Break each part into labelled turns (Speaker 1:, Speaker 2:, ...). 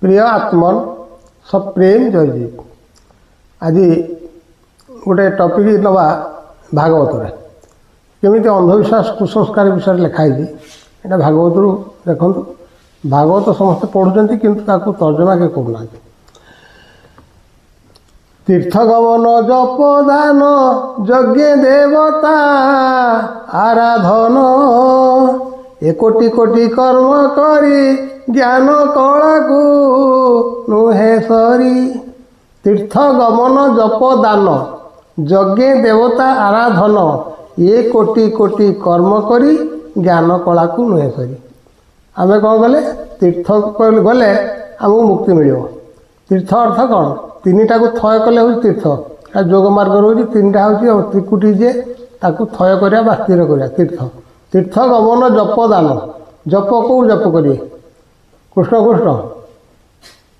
Speaker 1: ପ୍ରିୟ ଆତ୍ମନ ସପ୍ରେମ ଜୟଜୀବ। ଆଜି ଗୋଟେ ଟପିକ୍ ନେବା ଭାଗବତରେ କେମିତି ଅନ୍ଧବିଶ୍ୱାସ କୁସଂସ୍କାର ବିଷୟରେ ଲେଖା ହେଇଛି। ଏଇଟା ଭାଗବତରୁ ଦେଖନ୍ତୁ। ଭାଗବତ ସମସ୍ତେ ପଢ଼ୁଛନ୍ତି କିନ୍ତୁ ତାକୁ ତର୍ଜମା କେହି କରୁନାହାନ୍ତି। ତୀର୍ଥଗମନ ଜପ ଦାନ ଯଜ୍ଞ ଦେବତା ଆରାଧନ, ଏ କୋଟି କୋଟି କର୍ମ କରି ଜ୍ଞାନ କଳାକୁ ନୁହେଁ ସରି। ତୀର୍ଥ ଗମନ ଜପ ଦାନ ଯଜ୍ଞ ଦେବତା ଆରାଧନ, ଏ କୋଟି କୋଟି କର୍ମ କରି ଜ୍ଞାନ କଳାକୁ ନୁହେଁ ସରି। ଆମେ କ'ଣ କଲେ? ତୀର୍ଥ ଗଲେ ଆମକୁ ମୁକ୍ତି ମିଳିବ। ତୀର୍ଥ ଅର୍ଥ କ'ଣ? ତିନିଟାକୁ ଥୟ କଲେ ହେଉଛି ତୀର୍ଥ। ଏଟା ଯୋଗ ମାର୍ଗ ରହୁଛି। ତିନିଟା ହେଉଛି ତ୍ରିକୁଟି, ଯିଏ ତାକୁ ଥୟ କରିବା ବା ସ୍ଥିର କରିବା ତୀର୍ଥ। ତୀର୍ଥ ଗମନ ଜପ ଦାନ। ଜପ କେଉଁ ଜପ କରିବେ? କୃଷ୍ଣ କୃଷ୍ଣ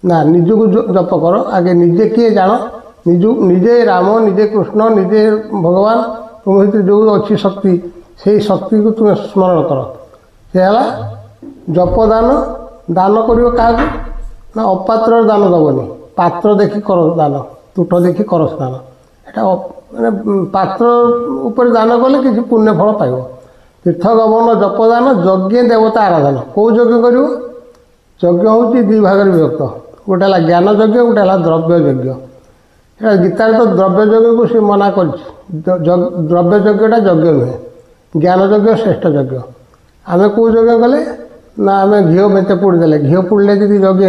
Speaker 1: ନା, ନିଜକୁ ଜପ କର ଆଗେ। ନିଜେ କିଏ ଜାଣ, ନିଜକୁ ନିଜେ ରାମ, ନିଜେ କୃଷ୍ଣ, ନିଜେ ଭଗବାନ। ତୁମ ଭିତରେ ଯେଉଁ ଅଛି ଶକ୍ତି, ସେଇ ଶକ୍ତିକୁ ତୁମେ ସ୍ମରଣ କର। ସେ ହେଲା ଜପ ଦାନ। ଦାନ କରିବ କାହାକୁ ନା, ଅପାତ୍ରରେ ଦାନ ଦେବନି, ପାତ୍ର ଦେଖି କର ଦାନ, ତୁଠ ଦେଖି କର ସ୍ନାନ। ଏଇଟା ମାନେ ପାତ୍ର ଉପରେ ଦାନ କଲେ କିଛି ପୁଣ୍ୟ ଫଳ ପାଇବ। ତୀର୍ଥ ଗମନ ଜପ ଦାନ ଯଜ୍ଞ ଦେବତା ଆରାଧନା। କେଉଁ ଯଜ୍ଞ କରିବ? ଯଜ୍ଞ ହେଉଛି ଦୁଇ ଭାଗରେ ବିଭକ୍ତ। ଗୋଟେ ହେଲା ଜ୍ଞାନ ଯଜ୍ଞ, ଗୋଟେ ହେଲା ଦ୍ରବ୍ୟ ଯଜ୍ଞ। ସେଇଟା ଗୀତାରେ ତ ଦ୍ରବ୍ୟ ଯଜ୍ଞକୁ ସେ ମନା କରିଛି। ଦ୍ରବ୍ୟ ଯଜ୍ଞଟା ଯଜ୍ଞ ନୁହେଁ, ଜ୍ଞାନ ଯଜ୍ଞ ଶ୍ରେଷ୍ଠ ଯଜ୍ଞ। ଆମେ କେଉଁ ଯଜ୍ଞ କଲେ ନା, ଆମେ ଘିଅ ମେଞ୍ଚେ ପୋଡ଼ିଦେଲେ। ଘିଅ ପୋଡ଼ିଲେ ଯଦି ଯଜ୍ଞ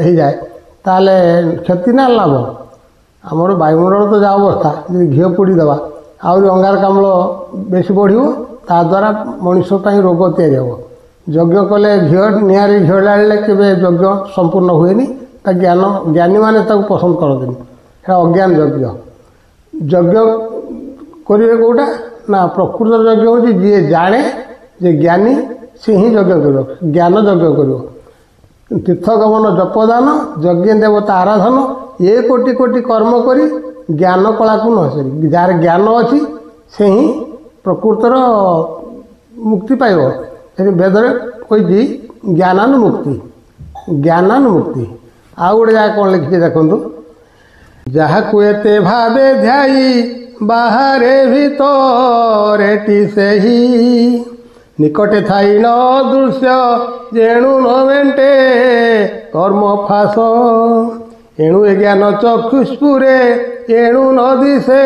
Speaker 1: ହେଇଯାଏ ତାହେଲେ କ୍ଷତି ନା ଲାଭ? ଆମର ବାୟୁମଣ୍ଡଳ ତ ଯାହା ଅବସ୍ଥା, ଯଦି ଘିଅ ପୋଡ଼ିଦେବା ଆହୁରି ଅଙ୍ଗାରକାମ୍ଳ ବେଶୀ ବଢ଼ିବ, ତା ଦ୍ୱାରା ମଣିଷ ପାଇଁ ରୋଗ ତିଆରି ହେବ। ଯଜ୍ଞ କଲେ ଘିଅ ନିଆଁରେ ଘିଅ ଢାଳିଲେ କେବେ ଯଜ୍ଞ ସମ୍ପୂର୍ଣ୍ଣ ହୁଏନି। ତା ଜ୍ଞାନ ଜ୍ଞାନୀମାନେ ତାକୁ ପସନ୍ଦ କରନ୍ତିନି, ସେଇଟା ଅଜ୍ଞାନ ଯଜ୍ଞ। ଯଜ୍ଞ କରିବେ କେଉଁଟା ନା, ପ୍ରକୃତ ଯଜ୍ଞ ହେଉଛି ଯିଏ ଜାଣେ, ଯେ ଜ୍ଞାନୀ, ସେ ହିଁ ଯଜ୍ଞ କରିବ, ଜ୍ଞାନ ଯଜ୍ଞ କରିବ। ତୀର୍ଥ ଗମନ ଜପଦାନ ଯଜ୍ଞ ଦେବତା ଆରାଧନ, ଏ କୋଟି କୋଟି କର୍ମ କରି ଜ୍ଞାନ କଳାକୁ ନ ସରି। ଯାହାର ଜ୍ଞାନ ଅଛି ସେ ହିଁ ପ୍ରକୃତର ମୁକ୍ତି ପାଇବ। ସେଠି ବେଦରେ କହିଛି ଜ୍ଞାନାନୁମୁକ୍ତି, ଜ୍ଞାନାନୁମୁକ୍ତି। ଆଉ ଗୋଟେ ଜାଗା କ'ଣ ଲେଖିଛି ଦେଖନ୍ତୁ। ଯାହାକୁ ଏତେ ଭାବେ ଧ୍ୟାଇ ବାହାରେ ଭିତରେଟି ସେହି, ନିକଟେ ଥାଇ ନ ଦୃଶ୍ୟ ଯେଣୁ ନ ମେଣ୍ଟେ କର୍ମ ଫାସ। ଏଣୁ ଏ ଜ୍ଞାନ ଚକ୍ଷୁସ୍ଫୁରେ ଏଣୁ ନ ଦିଶେ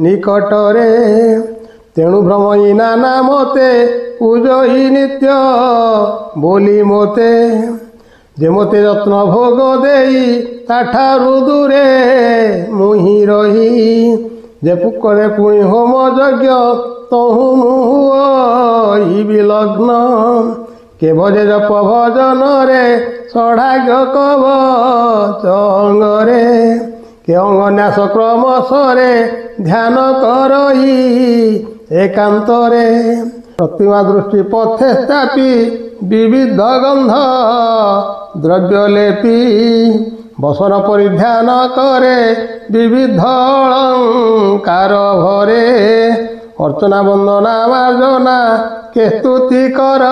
Speaker 1: ନିକଟରେ, ତେଣୁ ଭ୍ରମଇ ନାନା ମତେ ପୂଜଇ ନିତ୍ୟ ବୋଲି ମୋତେ। ଯେ ମୋତେ ଯତ୍ନ ଭୋଗ ଦେଇ ତାଠାରୁ ଦୂରେ ମୁହିଁ ରହି, ଯେ କରେ ପୁଣି ହୋମ ଯଜ୍ଞ ତହୁଁ ମୁଁ ବିଲଗ୍ନ। କେ ଭଜେ ଜପ ଭଜନରେ ଷଢ଼ାଗ୍ୟ କବଚ ଅଙ୍ଗରେ, କେ ଅଙ୍ଗନ୍ୟାସ କ୍ରମଶରେ ଧ୍ୟାନ କରଇ ଏକାନ୍ତରେ। ପ୍ରତିମା ଦୃଷ୍ଟି ପଥେ ସ୍ଥାପି ବିବିଧ ଗନ୍ଧ ଦ୍ରବ୍ୟ ଲେପି, ବସନ ପରିଧ୍ୟାନ କରେ ବିବିଧ ଅଳଙ୍କାର ଭରେ। ଅର୍ଚ୍ଚନା ବନ୍ଦନା ମାର୍ଜନା କେ ସ୍ତୁତି କର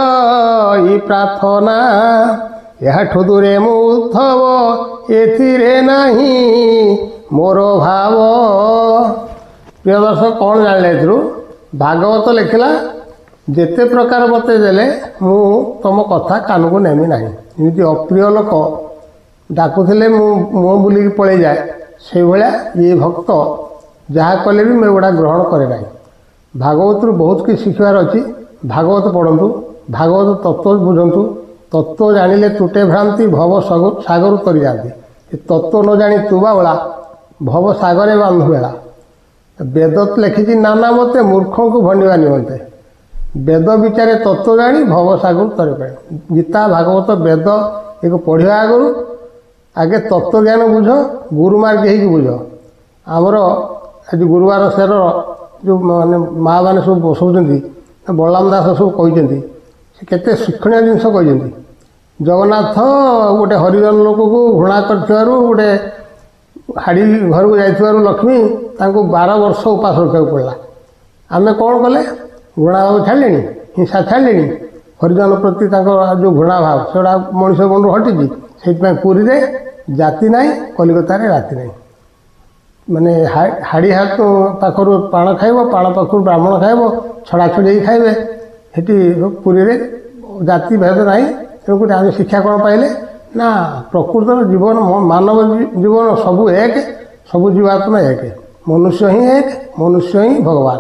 Speaker 1: ଇ ପ୍ରାର୍ଥନା, ଏହାଠୁ ଦୂରେ ମୁଁ ଉଦ୍ଧବ ଏଥିରେ ନାହିଁ ମୋର ଭାବ। ପ୍ରିୟ ଦର୍ଶକ, କ'ଣ ଜାଣିଲେ ଏଥିରୁ? ଭାଗବତ ଲେଖିଲା ଯେତେ ପ୍ରକାର ମୋତେ ଦେଲେ ମୁଁ ତୁମ କଥା କାନକୁ ନେମି ନାହିଁ। ଏମିତି ଅପ୍ରିୟ ଲୋକ ଡାକୁଥିଲେ ମୁଁ ମୁହଁ ବୁଲିକି ପଳେଇଯାଏ, ସେଇଭଳିଆ ଇଏ ଭକ୍ତ ଯାହା କଲେ ବି ମୁଁ ଏଗୁଡ଼ା ଗ୍ରହଣ କରେ ନାହିଁ। ଭାଗବତରୁ ବହୁତ କିଛି ଶିଖିବାର ଅଛି। ଭାଗବତ ପଢ଼ନ୍ତୁ, ଭାଗବତ ତତ୍ତ୍ୱ ବୁଝନ୍ତୁ। ତତ୍ତ୍ୱ ଜାଣିଲେ ତୁଟେ ଭ୍ରାନ୍ତି, ଭବ ସାଗରୁ ତରିଯାଆନ୍ତି। ଏ ତତ୍ତ୍ୱ ନ ଜାଣି ତୁବାଉଳା, ଭବ ସାଗରେ ବାନ୍ଧୁ ବେଳା। ବେଦ ଲେଖିଛି ନାନା ମତେ ମୂର୍ଖଙ୍କୁ ଭଣ୍ଡିବା ନିମନ୍ତେ। ବେଦ ବିଚାରେ ତତ୍ତ୍ୱ ଜାଣି ଭବ ସାଗରୁ ତରିପାରେ। ଗୀତା ଭାଗବତ ବେଦ ଏକ ପଢ଼ିବା ଆଗରୁ ଆଗେ ତତ୍ତ୍ୱଜ୍ଞାନ ବୁଝ, ଗୁରୁମାର୍ଗ ହେଇକି ବୁଝ। ଆମର ଆଜି ଗୁରୁବାର ସେର ଯେଉଁ ମାନେ ମା' ମାନେ ସବୁ ବସଉଛନ୍ତି, ବଳରାମ ଦାସ ସବୁ କହିଛନ୍ତି, ସେ କେତେ ଶିକ୍ଷଣୀୟ ଜିନିଷ କହିଛନ୍ତି। ଜଗନ୍ନାଥ ଗୋଟେ ହରିଜନ ଲୋକକୁ ଘୃଣା କରିଥିବାରୁ, ଗୋଟେ ହାଡ଼ି ଘରକୁ ଯାଇଥିବାରୁ ଲକ୍ଷ୍ମୀ ତାଙ୍କୁ 12 ବର୍ଷ ଉପାସ ରଖିବାକୁ ପଡ଼ିଲା। ଆମେ କ'ଣ କଲେ? ଘୃଣା ଭାବ ଛାଡ଼ିଲେଣି, ହିଂସା ଛାଡ଼ିଲେଣି, ହରିଜନ ପ୍ରତି ତାଙ୍କ ଯେଉଁ ଘୃଣା ଭାବ ସେଗୁଡ଼ା ମଣିଷ ମନରୁ ହଟିଛି? ସେଇଥିପାଇଁ ପୁରୀରେ ଜାତି ନାହିଁ, କଲିକତାରେ ରାତି ନାହିଁ। ମାନେ ହାଡ଼ି ହାତ ପାଖରୁ ପାଣ ଖାଇବ, ପାଣ ପାଖରୁ ବ୍ରାହ୍ମଣ ଖାଇବ, ଛଡ଼ା ଛଡ଼ି ହେଇକି ଖାଇବେ। ସେଠି ପୁରୀରେ ଜାତି ଭେଦ ନାହିଁ। ତେଣୁକରି ଆମେ ଶିକ୍ଷା କ'ଣ ପାଇଲେ ନା, ପ୍ରକୃତର ଜୀବନ, ମାନବ ଜୀବନ ସବୁ ଏକ, ସବୁ ଜୀବାତ୍ମା ଏକ, ମନୁଷ୍ୟ ହିଁ ଏକ, ମନୁଷ୍ୟ ହିଁ ଭଗବାନ।